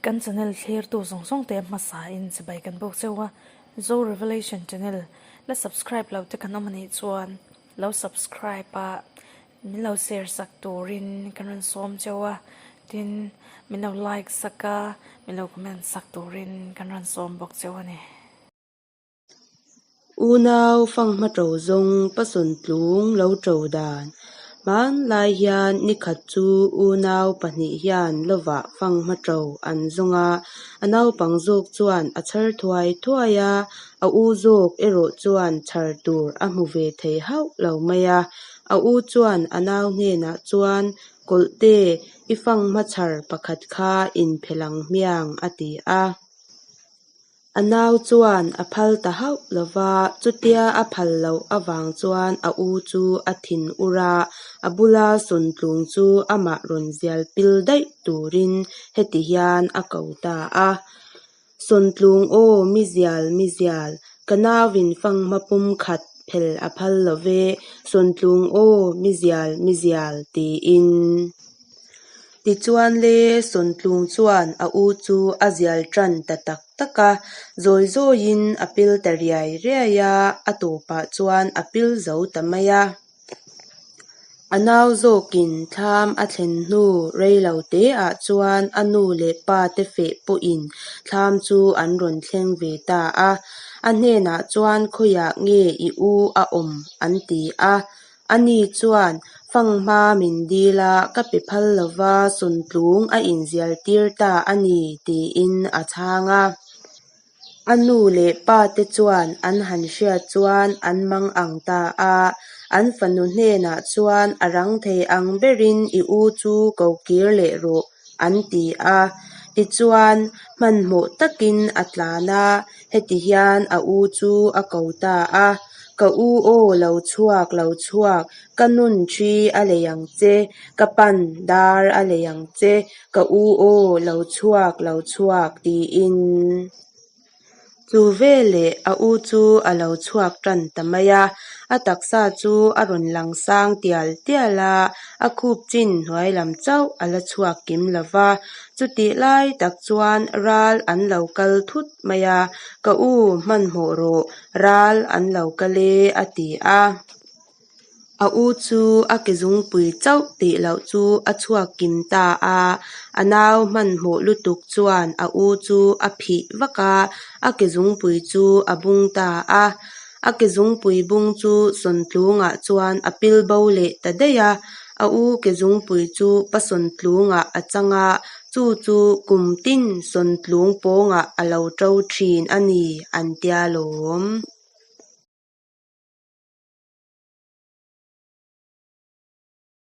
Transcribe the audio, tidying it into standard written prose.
Kan channel thlirtu zawng zawng te hmasa in chibai kan bawk cheu a, Zo Revelation channel la subscribe lo te kan awm anih chuan lo subscribe a min lo share sak turin kan rawn sawm cheu a, tin min lo like sak a min lo comment sak turin kan rawn sawm bawk cheu a ni. Unau fanghma ṭo zawng pasawn tlung lo ṭo dan. Hmanlai hian nikhat chu unau pahnih hian lovah fanghma ṭo an zawng a, a naupang zawk chuan a chhar thuai thuai a, a u zawk erawh chuan chhar tur a hmu ve thei hauh lo mai a. A u chuan a nau hnenah chuan, Kawlhte, i fanghma chhar pakhat kha inphelh ang hmiang, a ti a. A nau chuan a phal ta hauh lo va, chutia a phal loh avang chuan a u chu a thin ur a, a bula sawntlung chu amah rawn zial pil daih turin heti hian a ko ta a. Sawntlung aw, mi zial, mi zial, ka nauin fanghma pum khat phel a phal lo ve, sawntlung aw, mi zial, mi zial, tiin. Tichuan le, Sawntlung chuan a u chu a zial tan ta tak tak a, zawi zawiin a pil ta riai riai a, a tawpah chuan a pil zo ta mai a. A nau zawkin thlam a thlen hnu rei lo teah chuan a nu leh pa te feh pawhin thlam chu an rawn thleng ve ta a, a hnenah chuan khawiah nge i u a awm an ti a. Ani chuan, Fanghma min dil a, ka pe phal lova sawntlung a inzial tir ta a ni, tiin a chhang a. A nu leh pa te chuan an han hriat chuan an mang ang ta a. An fanu hnenah chuan a rang thei ang berin i u chu ko kir leh rawh, an ti a. Tichuan, hmanhmawh takin a tlan a, heti hian a u chu a ko ta a, Ka u aw, lo chhuak, lo chhuak, ka nun thi a lei ang che, ka pan dar a lei ang che, ka u aw, lo chhuak, lo chhuak, tiin. Chu veleh a u chu a lo chhuak tan ta mai a, a taksa chu a rawn lang sang tial tial a, a khup chin hnuai lam chauh a la chhuak kim lo va. Chutih lai tak chuan ral an lo kal thut mai a, Ka u, hmanhmawh rawh, ral an lo kal e, a ti a. A u chu a ke zungpui chauh tih loh chu a chhuak kim ta a, a nau hmanhmawh lutuk chuan a u chu a phih vak a, a ke zungpui chu a bung ta a. A ke zungpui bung chu sawntlungah chuan a pil bo leh ta daih a, a u ke zungpui chu pasawntlungah a chang a, chu chu kum tin sawntlung pawngah a lo to thin a ni an tia lawm.